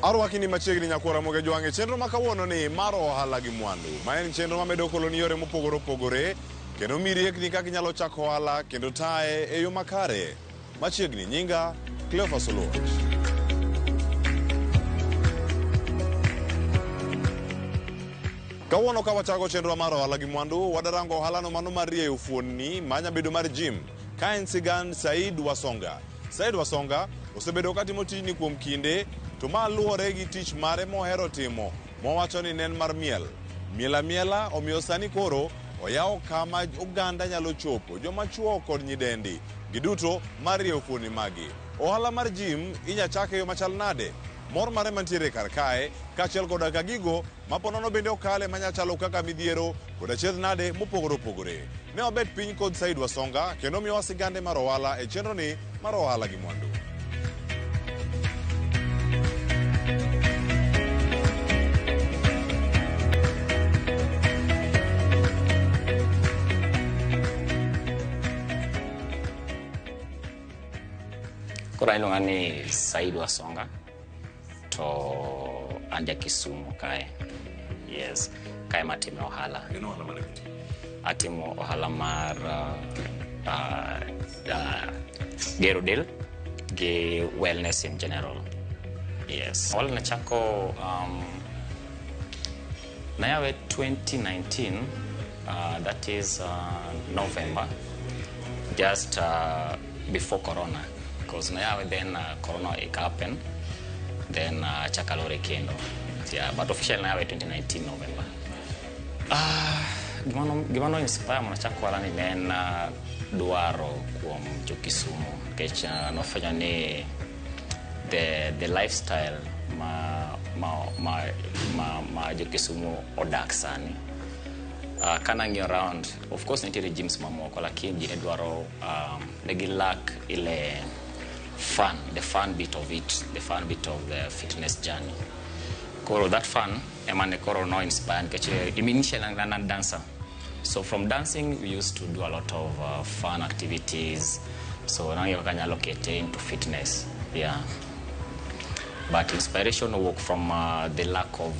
Arwakini machiegni nyakwara moge jwange chenro makawuono ni mar ohala gi mwandu. Ma en chenro mamedo koloni yore mopogore opogore kendo miriekni kaka inyalo chako ohala kendo tae e yo makare. Machiegni nyinga Cleophas Oluoch. Kawuono ka wachako chenro mar ohala gi mwandu, wadarango ohalano mano mar rieyo fuonni manya bedo mar gym. Ka en sigand Said Wasonga. Said Wasonga osebedo katimo tijni kuom kinde, to ma luwore gi tich mare mohero timo, mowacho ni nen mar miel. Miela omiyo sani koro oyawo kama oganda nyalo chopo, joma chuo kod nyidendi, giduto mar rieyo fuonni magi. Ohala mar gym inya chake yo machal nade? Mor mare mantiere kar kae, kachiel koda ka gigo maponono bende okale manya chalo kaka midhiero kod achiedh nade mopogore opogore. Ne obet piny kod Said Wasonga kendo miyowa sigande mar ohala e chenro ni mar ohala gi mwandu. Kora ilunga ni Said Wasonga to anja Kisumu kae. Yes, kae matime ohala. Eno ohala mane? Atimo ohala mar gero del gi wellness in general. Yes. Ohala nachako nayawe 2019, that is November, just before Corona. Because now then Corona happened, then chakalore kendo. Yeah, but officially now 2019 November. Gimano inspire mwana chakwala ni nena duaro kuom Kisumu. Kecha nofanya ni the lifestyle ma Kisumu odak sani. Kanangi around, of course nitiri gyms mamoko, lakini jine duaro negi lack ile fun, the fun bit of it, the fun bit of the fitness journey. Koro that fun, emane koro no inspired. Initially I'm a dancer. So from dancing, we used to do a lot of fun activities. So now you can allocate into fitness. Yeah. But inspiration work from the lack of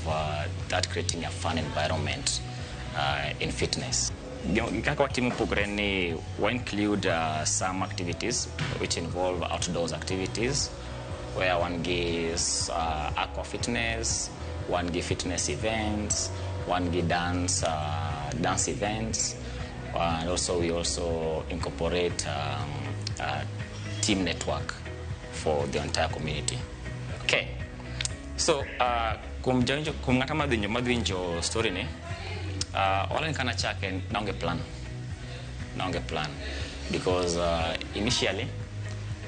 that creating a fun environment in fitness. Kaka timu pogreni will include some activities which involve outdoors activities, where one gives aqua fitness, one gives fitness events, one gives dance events, and also we also incorporate team network for the entire community. Okay, so kum ngata madinjo story ni. Wala nikana chake naonge plan because initially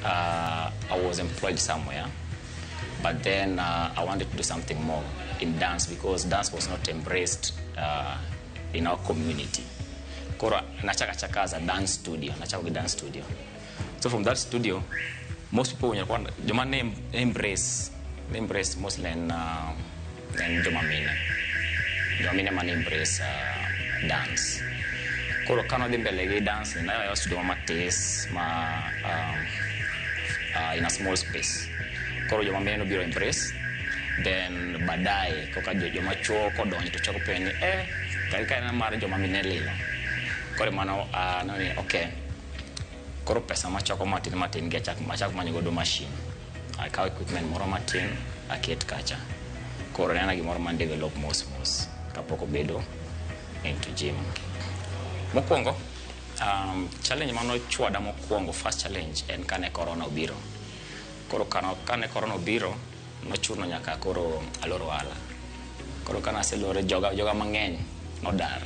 I was employed somewhere, but then I wanted to do something more in dance because dance was not embraced in our community. Kora nachaka as a dance studio, dance studio. So from that studio, most people when you embrace mostly in Jomamine. Jomamine man embrace dance. Koro kano dimbelege dance, and I used to do my taste in a small space. Koro Jomamine no biro embrace. Then badai koka joma chuo ko donjo to chako peni kalika na mar Jomamine lilo. Koro mano nani okay. Koro pesa machako matin ge chak machako manyo do machine. I kaw equipment moro matin aket kacha. Koro nena gimoro man develop mos kapoko bedo into gym. Mokwongo challenge mano chwada mokwongo, first challenge en kane Corona obiro. Koro kane Corona obiro no chuno nyaka koro aloro ala. Koro kana selore joga mang'eny no dar.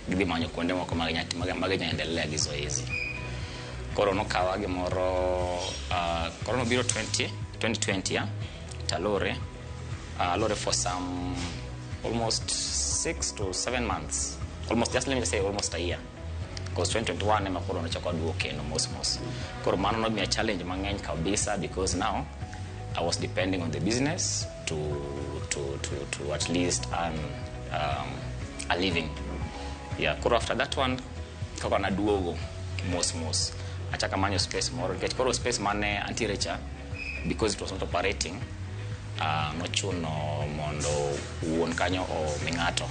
Gidhi manyo kuonde moko mag nyaendelea gi zoezi. Koro no kawa gimoro Corona obiro 2020 ya talore alore for some almost 6 to 7 months. Almost, just let me say almost a year. Because 2021 ema koro nachako duo kendo mos. Koro mano no be a challenge mang'eny kabisa because now I was depending on the business to at least earn a living. Yeah, koro after that one kaka na duogo mos. Achaka manyo space more. Get koro space mane antirecha because it was not operating. nochuno mondo wuon kanyo o ming'ato.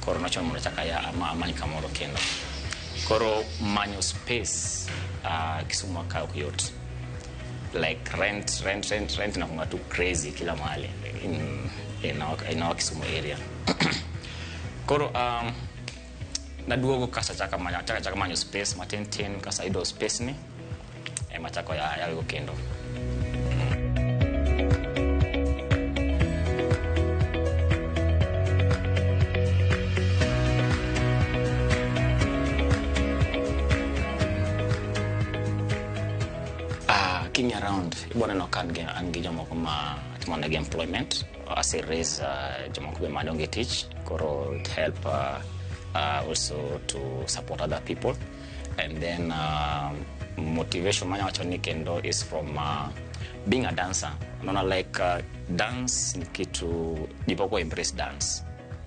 Koro nochuno mondo chaka ya amany kamoro kendo. Koro manyo space Kisumu ka ok yot. Like rent na kunga too crazy kila mahali in our Kisumu area. Koro naduogo kasa chaka manyo space matin kasa ido space ni machako ya go kendo. King around ibona no kan angi jomoko ma timonegi employment as a raise jomoko be madonge teach koro it help also to support other people. And then motivation manya wachoni kendo is from being a dancer. Unaona like dance ni kitu dipoko embrace dance.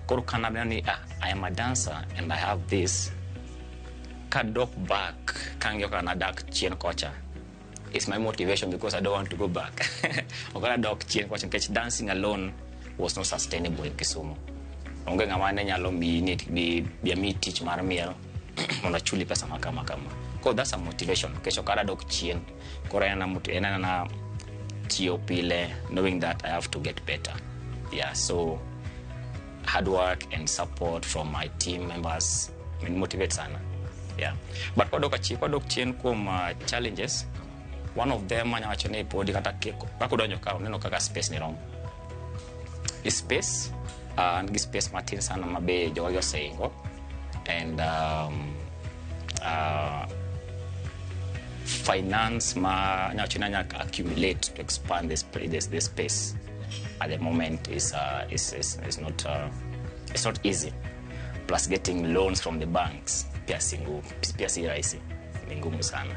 Koro kana ni I am a dancer and I have this kadok back kangyo kana dak chien kocha. It's my motivation because I don't want to go back. Ogana dok chien kocha catch dancing alone was not sustainable in Kisumu. Onge ngamane nyalo mi teach mar miel mona chuli pesa makama. Because that's a motivation. Kesho kada dok chien. Kora ena na tio pile knowing that I have to get better. Yeah, so hard work and support from my team members motivate sana. Yeah. But kwa dok chien kum challenges. One of them manya wachone podi kata keko. Kakudonyo ka neno kaka space ni wrong. Space and space Martin sana mabe jogo saying and finance ma nyachina accumulate to expand this space at the moment is not easy. Plus getting loans from the banks pia si rahisi, ni ngumu sana.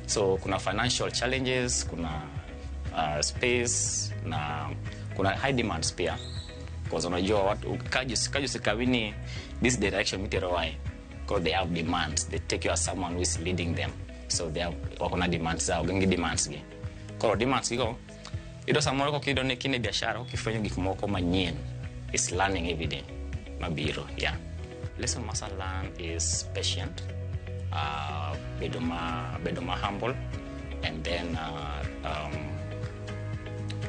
So kuna financial challenges, kuna space na kuna high demands pia, because unajua watu kaji sikawini this direction miterowai, because they have demands. They take you as someone who is leading them, so they have wakona demands zao gengi demands ge. Kwa demands go ido samoro ko kido ne kine biashara ukifanya gikmoko manyien is learning every day mabiro. Yeah, lesson must learn is patient, bedoma humble, and then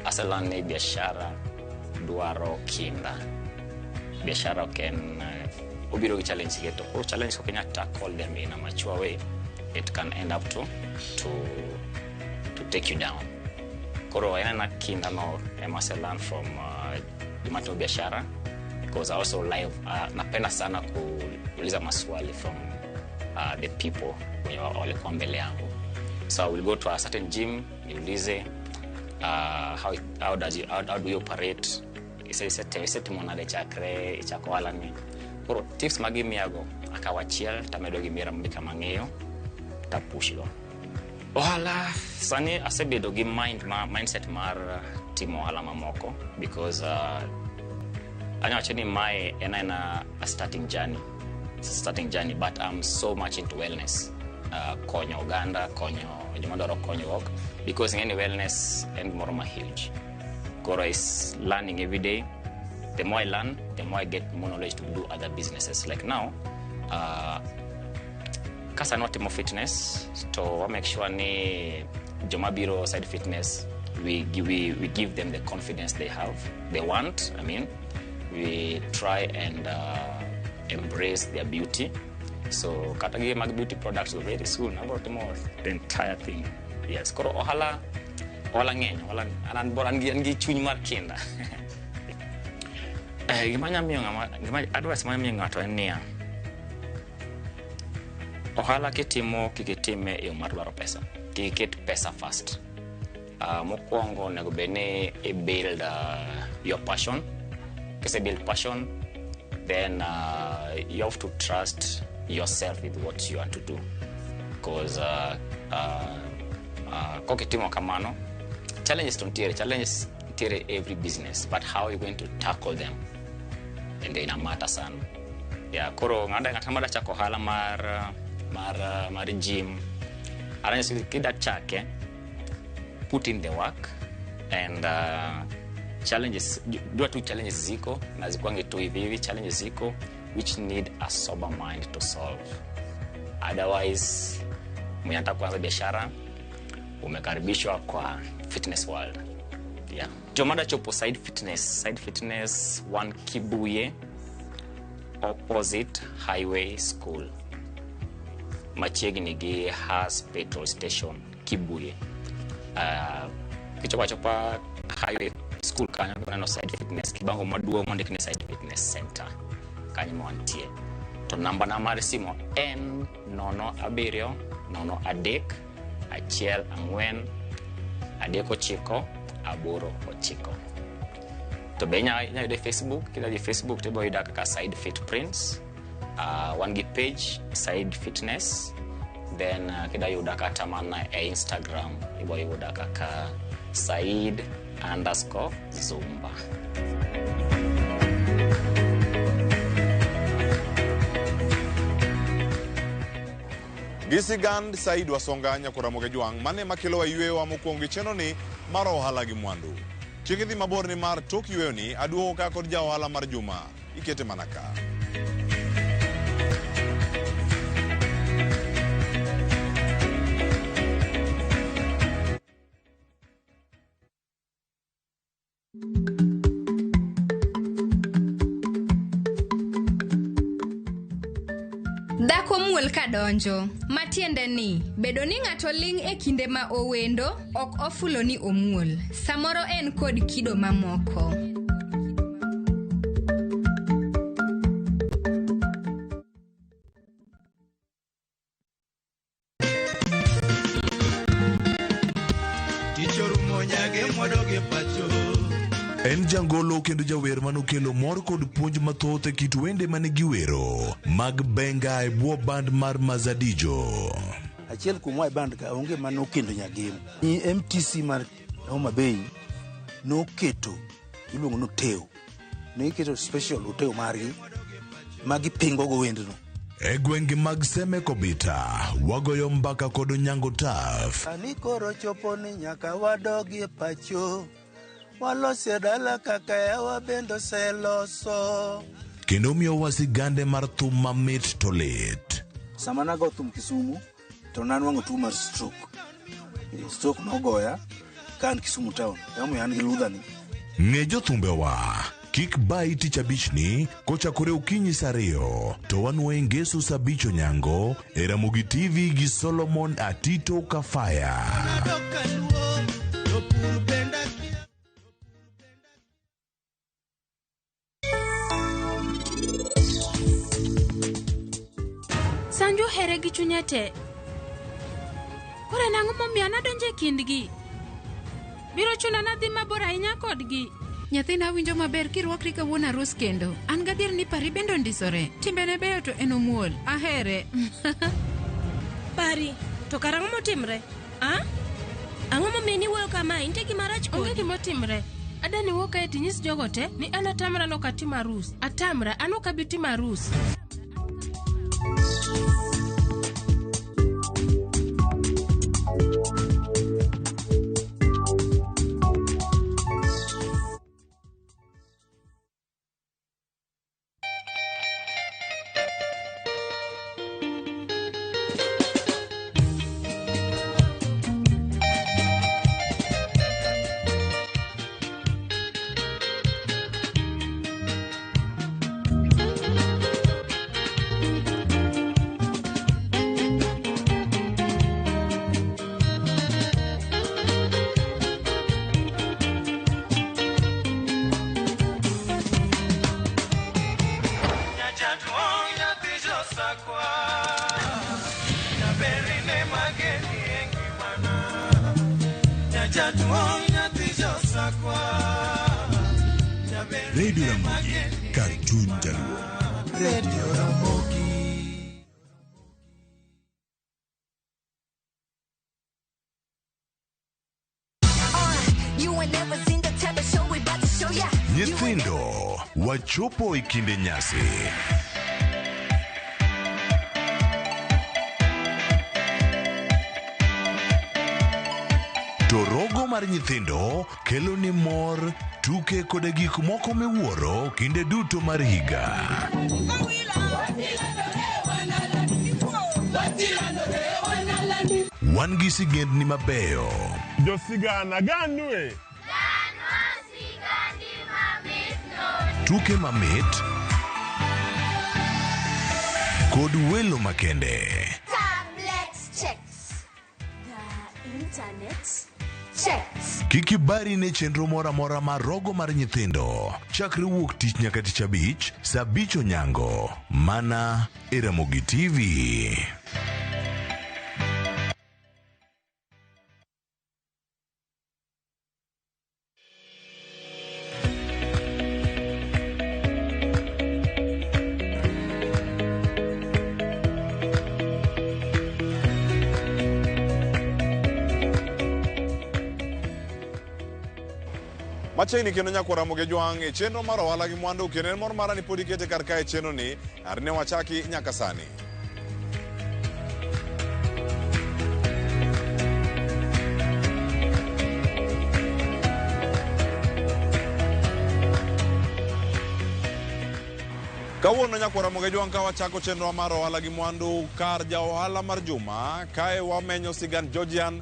as a learn biashara duaro kinda biashara can ubiro challenge geto or challenge ko kenya tackle them in a mature way. It can end up to take you down. Koro yana kinda no must learn from the matter of biashara, because I also live napenda sana kuuliza maswali from the people wenye walikuwa mbele yangu. So I will go to a certain gym, niulize how do you operate? Isete monade chakre chako wala ni. Koro tips magimi yago akawachiel tamedo gimira mbika mangeyo tapushilo. Ohala sani asebedo gi mindset mar timo ohala mamoko, because anywacheni my ena a starting journey, but I'm so much into wellness. Konyo Uganda, konyo jomadoro konyo work, because in any wellness and more huge. Koro is learning every day. The more I learn, the more I get more knowledge to do other businesses. Like now, kasa no team of fitness, to make sure ni Jomabiro side fitness, we give them the confidence they want. I mean, we try and embrace their beauty. So katagi mag beauty products very soon about the entire thing. Yes, koro ohala ngeny, anan boran gi chuny mar kinda. Gimanya advice manya ngato en niya. Ohala kitimo kikitime e mar dwaro pesa. Kiket pesa first. Mokwongo nego bene e build your passion. Kese build passion, then you have to trust yourself with what you want to do, because kokitimo kamano challenges tiere every business, but how are you going to tackle them and then matter sana. Yeah, koro ngatamada chako hala mar gym aranya kida chake put in the work and challenges, dua tu challenges ziko na zikuange tu hivi challenges ziko which need a sober mind to solve. Otherwise mwenye anataka kuanza biashara umekaribishwa kwa fitness world. Yeah. Jomada chopo side fitness 1 Kibuye opposite highway school. Machiegni gi has petrol station Kibuye. Kichopa highway school kanya kuna side fitness kibango maduo monde kine side fitness center kanya mwantie. To namba na mari simo N nono abirio nono adek achiel angwen adeko chiko aboro ochiko. To benya de Facebook kila di Facebook tebo ida kaka side fit prints one gi page side fitness, then kida yuda kata mana Instagram ibo yuda kaka Said_Zumba. Gisigand Said Wasonga Nyakuramoge Juang mane makelo wa yue wa mokwongo cheno ni mar Ohala gi Mwandu. Chikidhi mabor ni mar tok yue ni aduogo ka kod ja ohala mar juma ikete manaka. Dhako muol ka donjo, matiende ni, bedo ni ng'ato ling' e kinde ma owendo, ok ofulo ni omuol. Samoro en kod kido mamoko. En jangolo kendo jawer manokelo mor kod puonj mathoth e kit wende mane giwero mag benga e buo band mar Mazadijo. Achiel kuom wa band ka onge manokendo nyagim. Ni MTC mar Homa Bay noketo iluongo no Teo. Ne keto special Teo margi magi pingo go wendno. E gwenge mag Seme Kobita wagoyo mbaka kod Nyango Taf. Ani koro chopo ni nyaka wadogi e pacho. Walose dala kaka yawa bendo seloso. Kendo miyo wasigande mar thum mamit to lit. Sama nago thum Kisumu to nanwango tuo mar stroke. Stroke nogoya kan Kisumu town. Yamu yan gi ludhani. Ng'e jothumbewa kik bai tich abich ni kochakore okinyi saa 2 to wanwe ngeso saa 5 onyango e Ramogi TV gi Solomon Atito Kafaya. Sanjo here gi chunyete. Kore nango momiya nadonje kindgi. Biro chuna nadhi mabor ahinya kodgi. Nyathina winjo maber kirwakri kawuono arus kendo. An gadier ni pari bendo ndisore. Timbene beyo to en omuol. Ahere. Pari, to karango motimre? Ang'o momiyo ni wuoyo kama inte gima rach kodi? Onge gima timre. Adani wuok kae tinyis jogo te ni an atamra nokatim arus. Atamra an ok abi timo arus. Radio Ramogi, Cartoon Jaluo. Radio Ramogi. Nyithindo, wachopo e kinde nyasi. To rogo mar nyithindo kelo ni mor, tuke kod gik moko miwuoro kinde duto mar higa. Wan gi sigendni mabeyo. Jo sigana ganwe. Tuke mamit kod welo makende. Tablets checks. The internet checks. Kikibari ne chenro mora mora mar rogo mar nyithindo. Chakre wuok tich nyaka tich abich, saa 5 onyango. Mana e Ramogi TV. Machiegni kendo nyakwara Ramogi Jwang' e chenro mar ohala gi mwandu kendo en mor mara ni pod ikete kar kae chenro ni arne wachaki nyaka sani. Kawuono nyakwara Ramogi Jwang' ka wachako chenro mar ohala gi mwandu kar ja ohala mar juma kae wamenyo sigand Georgian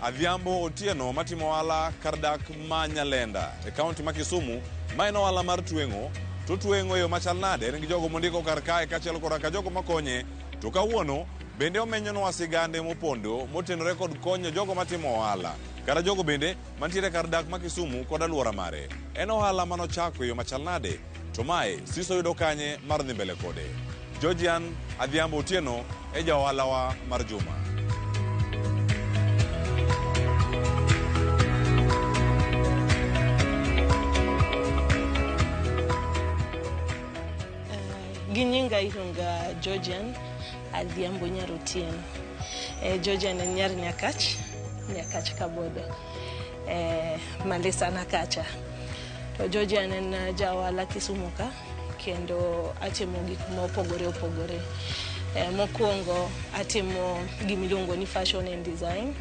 Adhiambo Otieno matimo ohala kar dak ma Nyalenda e kaunti ma Kisumu, ma en ohala mar tweng'o. To tweng'o yo machal nade en gi jogo mondiko kar kae kachiel kod ka jogo makonye. To kawuono bende omenyono sigande mopondo motenore kod konyo jogo matimo ohala kata jogo bende mantiere kar dak ma Kisumu kod alwora mare. En ohala manochako yo machal nade, to mae siso yudo kanye mar dhi mbele kode. Georgian Adhiambo Otieno e ja ohalawa mar juma. Ginyinga ironga Georgian Adhiambo Otieno. Georgian en nyar Nyakach Kabodo. Malisa Nakacha. To Georgian en jaohala Kisumu ka kendo atimo gik mopogore. Mokwongo atimo gimiluongo ni fashion and design.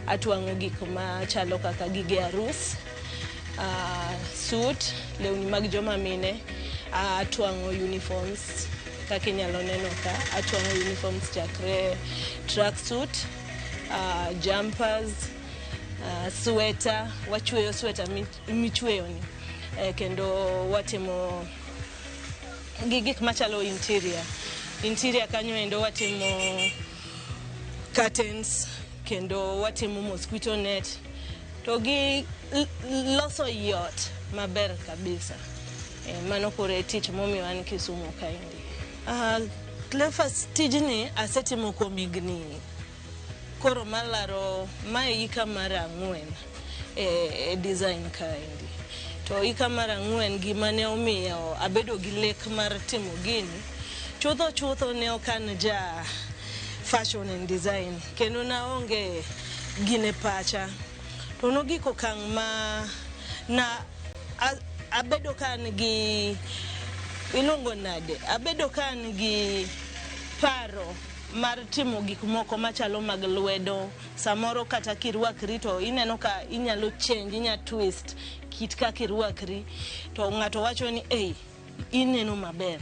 Atwang'o gik machalo kaka gige arus, suit, lewni mag joma mine. Atwang'o uniforms kaka inyalo neno ka. Atwang'o uniforms chakre tracksuit, jumpers, sweater. Wachweyo sweater michweyo ni. Kendo watimo gik machalo interior kanyo endo watimo curtains, kendo watimo mosquito net. To gi loso yot maber kabisa. Mano kore tich momiyo an Kisumu kaendi. Clefas tijni asetimo kuom higni koro malaro mae hika mar 4 e design kaendi. To hika mar 4 gima ne omiyo abedo gi lek mar timo gini, chutho ne okan ja fashion and design kendo naonge gine pacha. To nogiko kang' ma na abedo kan gi ilongo nade, abedo kan gi paro mar timo gik moko machalo mag lwedo. Samoro kata kirwakri to ineno ka inyalo change, inya twist kit kaka irwakri, to ng'ato wacho ni ineno maber.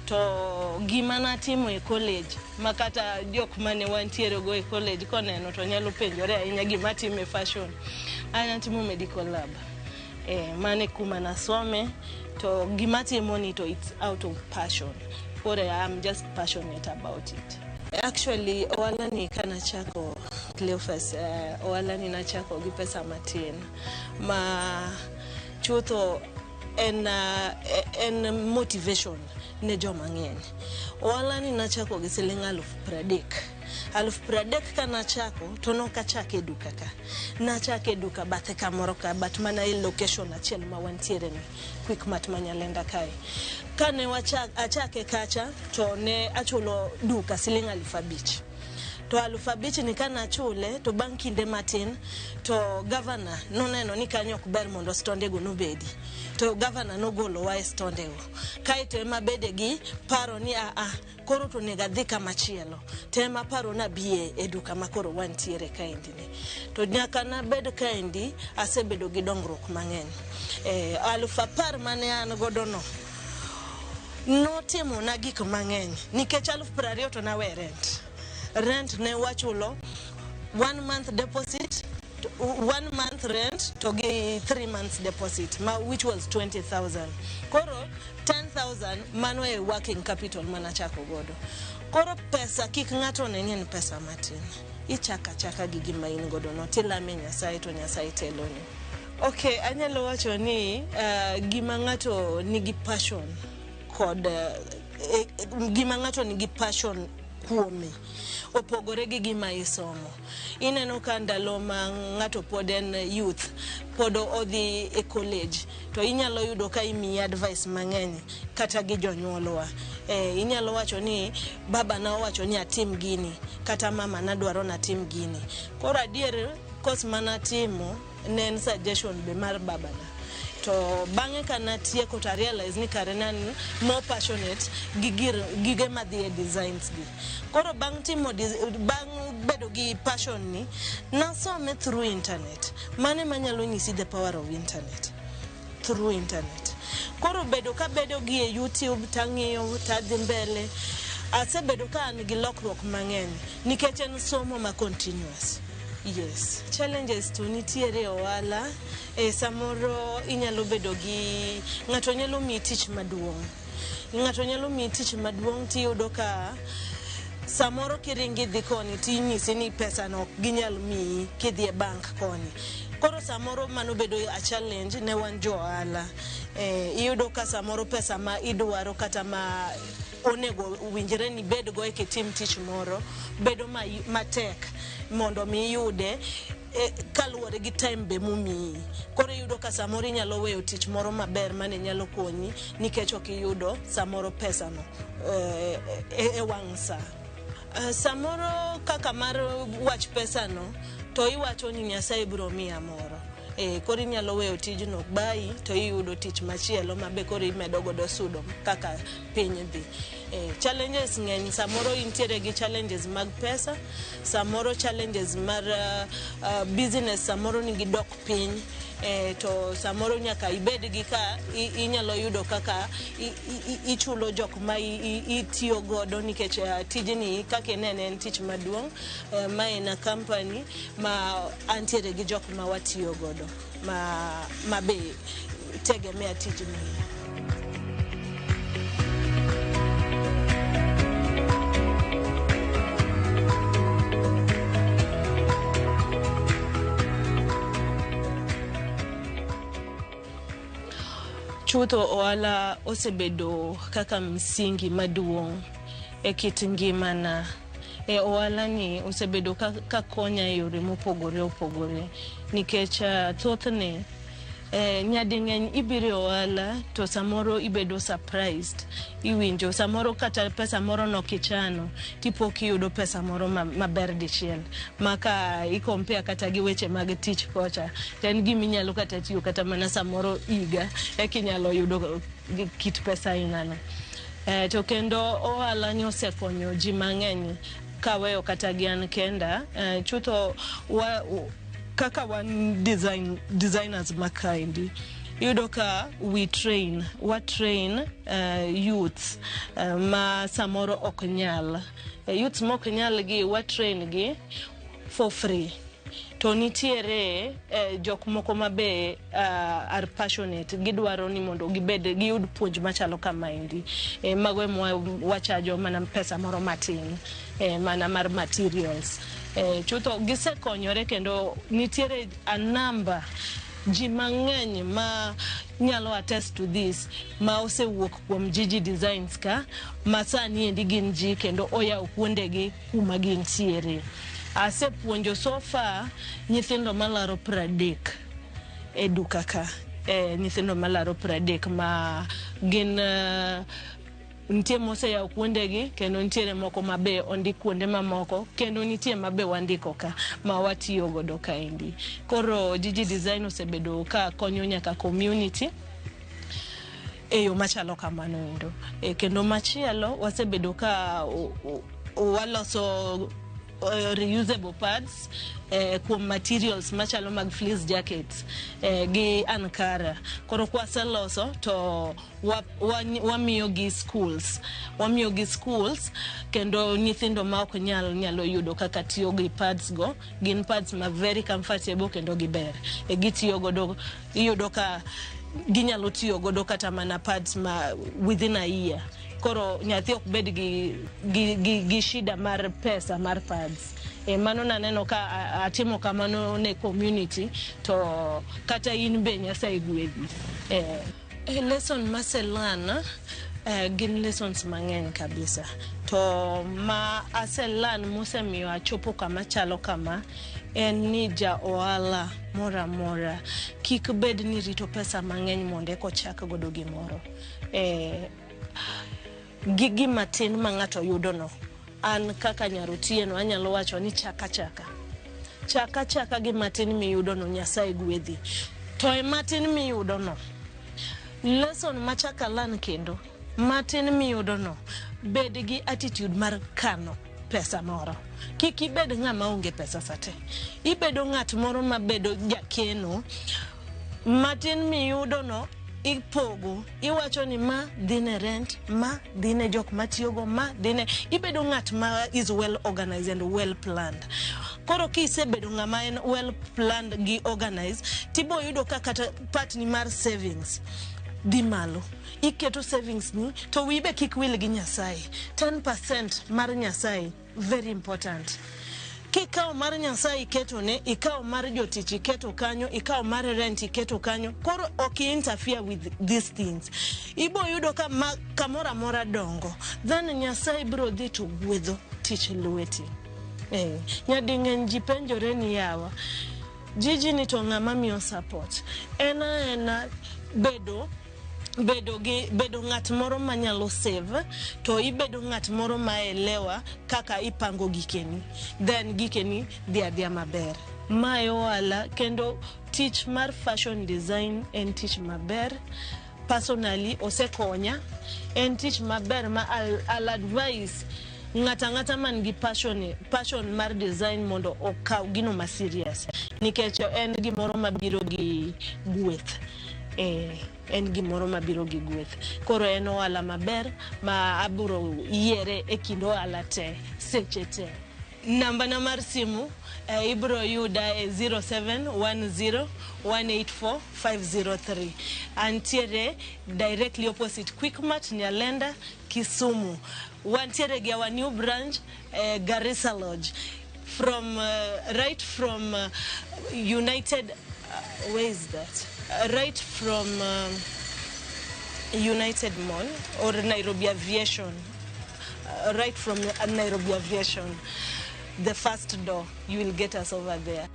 To gima natimo e college makata jok mane wantiere go e college koneno to nyalo penjore ahinya gima timo e fashion. Anatimo medical lab. Mane kuma nasome, to gima timo ni to it's out of passion. Or I'm just passionate about it. Actually, ohala ni kana chako Cleophas, ohala ni nachako gi pesa matin. Ma chutho en motivation ne joma ng'eny. Ohala ni nachako gi siling 30,000. 30,000 ka nachako to nokachake duka ka. Nachake duka bathe kamoro ka, but mana e location achiel ma wantiere ni Quickmart ma Nyalenda kae. Kane achake kacha to ne achulo duka siling 5,000. to 5,000 ni kana chule to bang' kinde matin to governor noneno ni kanyo ok ber mondo stonde go nobedi to governor nogolo wa stonde go kaito ema bede gi paro ni koro to nega dhi kama chielo tema paro na bie e duka makoro wantiere kaendi ni to nyaka na bed kaendi asebedo gi dongruok mang'eny 10,000 mane an godo no timo na gik mang'eny nikech 20,000 to na we rent ne wachulo 1 month deposit 1 month rent to gi 3 months deposit which was 20,000 koro 10,000 mano e working capital mana chako godo koro pesa kik ng'ato ne ni pesa matin ichaka gi gima in godo no tilame Nyasaye to Nyasaye teloni. Okay, anyalo wacho ni gima ng'ato nigi passion kod gima ng'ato nigi passion kuome opogore gi gima isomo. Ineno ka ndalo ma ng'ato pod en youth pod odhi e college to inyalo yudo ka imi advice mang'eny kata gi jonyuolwa. Inyalo wacho ni baba na wacho ni atim gini kata mama na dwaro na tim gini. Koro adier kos mana timo nen suggestion be mar baba na. To bang'e kana tieko to realize ni kare nan more passionate gige madhi e designs gi. Koro bang' bedo gi passion ni nasome through internet. Mane manyalo nyisi the power of internet through internet. Koro bedo gi e YouTube tang'iyo tadhi mbele asebedo ka an gi lokruok mang'eny nikech en somo ma continuous. Yes, challenges to nitiere Ohala samoro inyalo bedo gi ng'ato nyalo mi tich maduong' tiyudo ka samoro kiringi dhi koni tinyisi ni pesa no ginyal mi kidhi e bank koni. Koro samoro mano bedo a challenge ne wan jo Ohala. Iyudo ka samoro pesa ma idwaro kata ma onego winjre ni bed go e tim tich moro bedo matek mondo mi yude kaluwore gi time be mumi. Koro yudo ka samoro inyalo weyo tich moro maber mane nyalo konyi nikech ok iyudo samoro pesa no e wang' sa. Samoro kaka mar wach pesa no to iwacho ni Nyasaye biro miya moro. Koro inyalo weyo tijno bai to iyudo tich machielo mabe koro imedo godo sudo kaka piny dhi. Challenges ng'eny samoro intiere gi challenges mag pesa, samoro challenges mar business samoro nigi dok piny. To samoro nyaka ibed gi ka inyalo yudo kaka ichulo jok ma itiyo godo nikech tijni kaka en tich maduong' ma en company ma antiere gi jok ma watiyo godo ma be tegemea tijni. Chutho Ohala osebedo kaka msingi maduong' e kit ngimana. Ohala ni osebedo ka konya e yore mopogore nikech thothne nyading'eny ibiro Ohala to samoro ibedo surprised. Iwinjo samoro kata pesa moro no kichano tipo kiyudo pesa moro maber dichiel maka ikompea kata gi weche mag tich kocha ten giminyalo kata tiyo kata mana samoro iga kinyalo yudo kit pesa inano. To kendo Ohala ni osekonyo ji mang'eny kaweyo kata gi an kenda chutho kaka wan designers makaindi yudo ka we train youths ma samoro ok nyal youths mok nyal gi wa train gi for free. To nitiere jok moko mabe are passionate gidwaro ni mondo giyud puonj machalo kamaendi magwe wachajo mana pesa moro matin mana mar materials. Chutho gisekonyore kendo nitiere a number ji mang'eny ma nyalo attest to this ma osewuok kuom Gigi Designs ka masani endi gin ji kendo oyawo kuondegi kuma gintiere. Asepuonjo so far nyithindo malaro 30 e duka ka. Nyithindo malaro 30 ma gin nitie mose ya kuondegi kendo nitie moko mabe ondik kuonde mamoko kendo nitie mabe wandiko ka ma watiyo godo kaendi. Koro Gigi Design osebedo ka konyo nyaka community eyo machalo kamano endo. Kendo machielo wasebedo ka waloso reusable pads kuom materials machalo mag fleece jackets gi ankara. Koro kwaseloso to wamiyo gi schools kendo nyithindo ma ok nyalo yudo kaka tiyo gi pads go. Gin pads ma very comfortable kendo giber gitiyo godo, iyudo ka ginyalo tiyo godo kata mana pads ma within a year. Koro nyathi ok bed gi shida mar pesa mar pads. Mano naneno ka atimo kamano ne community to kata in be Nyasaye gwedhi. Lesson maselan gin lessons mang'eny kabisa. To ma aselan mosemiyo achopo kama chalo kama en ni ja ohala mora mora kik bed ni rito pesa mang'eny monde ko chak godo gimoro. Gigi matin ma ng'ato yudo no, an kaka nyarotieno anyalo wacho ni chaka gi matin miyudo no Nyasaye gwedhi. To matin miyudo no, lesson machaka lan kendo, matin miyudo no, bed gi attitude mar kano pesa moro. Kik ibed ng'ama onge pesa sate. Ibedo ng'at moro mabedo jakeno, matin miyudo no ipogo, iwacho ni ma dhine rent, ma dhine jok matiyogo, ma dhine, ibedo ng'at ma is well organized and well planned. Koro kisebedo ng'ama en well planned gi organized, tibo yudo ka kata part ni mar savings di malo. Iketo savings ni to wibe kik wil gi Nyasaye. 10% mar Nyasaye very important. Kikaw mar Nyasaye iketo ne, ikaw mar jotich iketo kanyo, ikaw mar rent iketo kanyo. Koro ok interfere with these things. Ibo yudo ka kamora mora dongo. Then Nyasaye bro dhi to gwedho tich lweti. Nyading'eny ji penjore ni yawa. Gigi ni to ng'ama miyo support. Ena bedo ng'at moro manyalo save, to ibedo ng'at moro maelewa kaka ipango gikeni, then gikeni dhia maber. Mae ohala kendo tich mar fashion design en tich maber. Personally osekonya, en tich maber ma I'll advise ng'ata man gi passion mar design mondo okaw gino ma serious, nikech en gimoro mabiro gi gweth. En gimoro mabiro gi gweth. Koro en ohala maber ma aburo yiere e kind ohala te seche te. Namba na mar simu ibro yuda 0710184503. Antiere directly opposite Quickmart Nyalenda, Kisumu. Wantiere gi our new branch Garissa Lodge. From right from United where is that? Right from United Mall or Nairobi Aviation. Right from Nairobi Aviation, the first door, you will get us over there.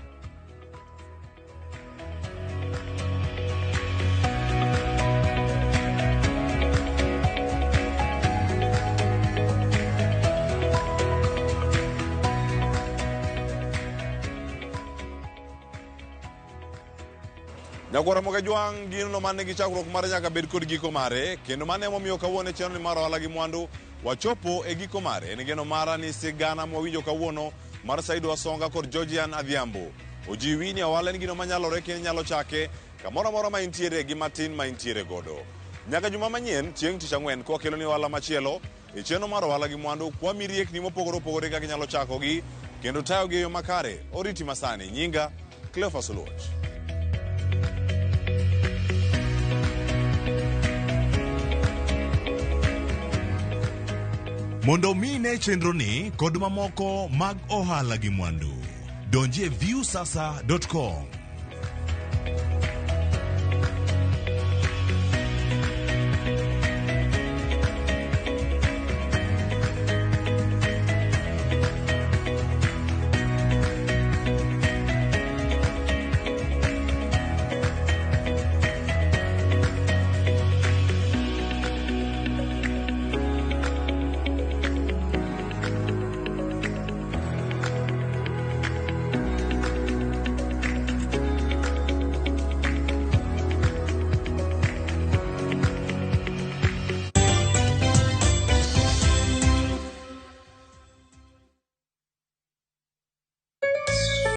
Nyagwara moga jwang gino mane gi chakruok mar nyaka bed kod giko mare, kendo mane momiyo kawuono channel ni mar Ohala gi Mwandu wachopo e giko mare. En geno mara ni sigana mwawinjo kawuono mar Said Wasonga kod Georgian Adhiambo. Ojiwi ni ohala ni gino manyalore kendo nyalo chake kamoro moro ma intiere gi matin ma intiere godo. Nyaka juma manyien chieng' tich ang'wen kwa kelo ni ohala machielo e channel mar Ohala gi Mwandu kwa miriek ni mopogore opogore kaka nyalo chako gi kendo tayo gi yo makare. Oriti masani nyinga Cleophas Oluoch. Mondo mine chenro ni kod mamoko mag Ohala gi Mwandu, donje viewsasa.com.